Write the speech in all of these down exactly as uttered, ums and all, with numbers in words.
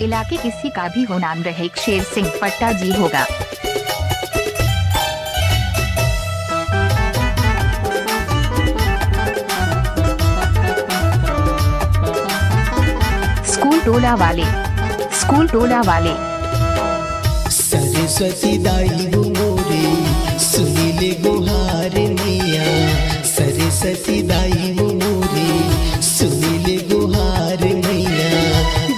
इलाके किसी का भी हो, नाम रहे शेर सिंह पट्टा जी होगा। स्कूल टोला वाले, स्कूल टोला वाले। सरस्वती दाई वो मोरे, सुनी ले गोहार मैया। सरस्वती दाई वो मोरे, सुनी ले गोहार मैया।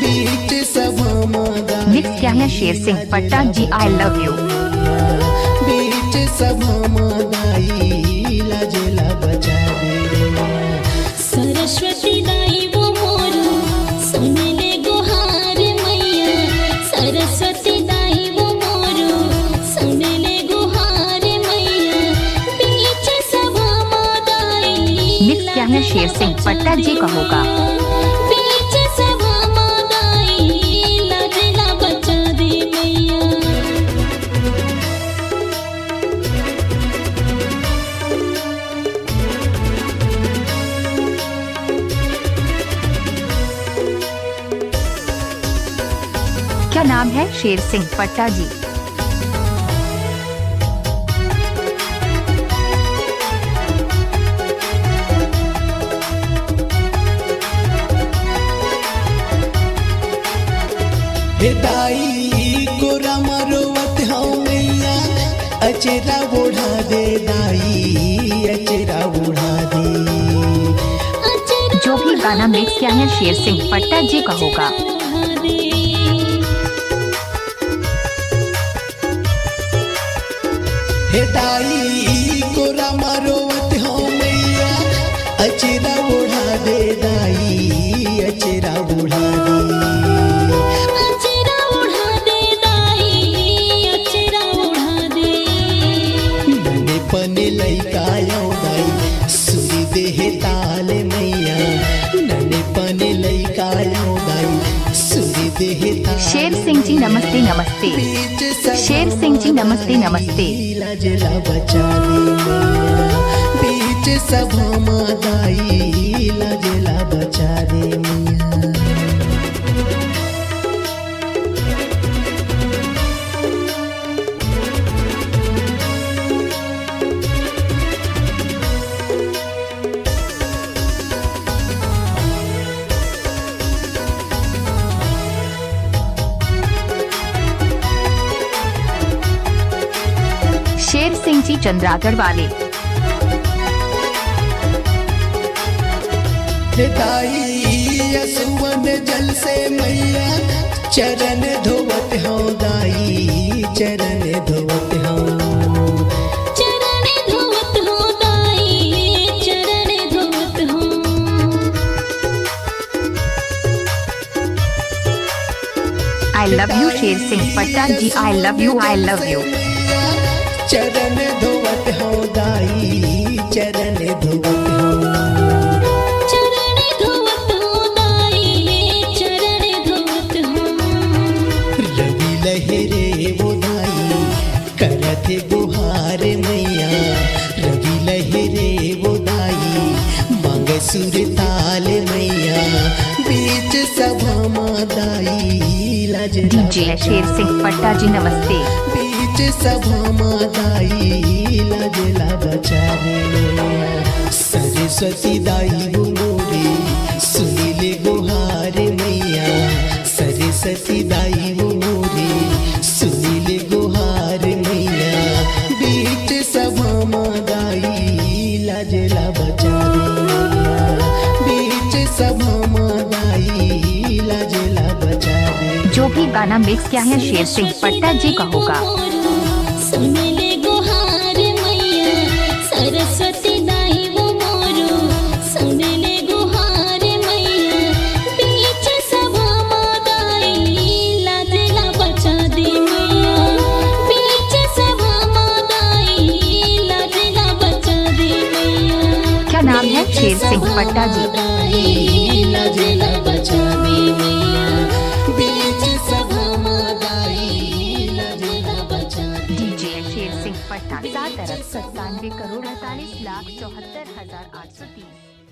बीच सभा मा दाई, मिक्स क्या है शेर सिंह पट्टा जी, I love you। बीच सभा मा दाई, लाज ला बचा दे। सरस्वती दाई वो मोरो, सुन ले गोहार मैया। सरस्वती दाई वो मोरो, सुन ले गोहार मैया। बीच सभा मा दाई, मिक्स क्या है शेर सिंह पट्टा जी का होगा। बीच सभा मा दाई, लाज ला बचा दे मैया। क्या नाम है शेर सिंह पट्टा जी? हे दाई, कोरा मा रोवत हौं मैया, अचरा ओढ़ा दे दाई, अचरा ओढ़ा दे। जो भी गाना मिक्स किया है शेर सिंह पट्टा जी का होगा। हे दाई, कोरा मा रोवत हौं मैया, अचरा ओढ़ा दे दाई, अचरा ओढ़ा दे। अचरा ओढ़ा दे दाई, अचरा ओढ़ा दे। नने पने लइका आयो दाई, सुरी देहे ताल मैया। नने पने लइका आयो दाई, सुरी देहे ताल। शेर सिंह जी नमस्ते, नमस्ते। शेर सिंह जी नमस्ते, नमस्ते। लाज ला बचा दे मैया, बीच सभा मा दाई, लाज ला बचा दे मैया। शेर सिंह जी चंद्रागढ़ वाले। हे दाई, असुवन जल से मैया, चरण धोवत हौं दाई, चरण धोवत हौं। चरण धोवत हौं दाई, चरण धोवत हौं। I love you Sher Singh पट्टा जी, I love you, I love you। चरण धोवत हौं दाई, चरण धोवत हौं। चरण धोवत हौं दाई, चरण धोवत हौं। रवि लहरे वो दाई, करत हे गुहार मैया, रवि लहरे वो दाई, मांग सुर ताल मैया, बीच सभा मा दाई, लाज ला DJ बचा शेर सिंह पट्टा जी, नमस्ते। बीच सभा मा दाई, लाज ला बचा दे मैया। सरस्वती दाई वो मोरे, सुनी ले गुहार मैया। सरस्वती दाई वो मोरे, सुनी ले गुहार मैया। बीच सभा मा दाई, लाज ला बचा दे मैया। बीच सभा मा दाई, लाज ला बचा दे। जो भी गाना मिक्स किया है शेर सिंह पट्टा जी का होगा। सुन ले गुहार मैया, सरस्वती दाई वो मोरो, सुन ले गुहार मैया, बीच सभा मा दाई, लाज ला बचा दे मैया, बीच सभा मा दाई, लाज ला बचा दे मैया। क्या नाम है शेर सिंह पट्टा जी? दाई, लाज ला बचा दे मैया, बीच सभा मा दाई, लाज ला बचा दे। DJ शेर सिंह पट्टा, सात अरब सत्तानवे करोड़ अड़तालीस लाख चौहत्तर हजार आठ सौ तीस।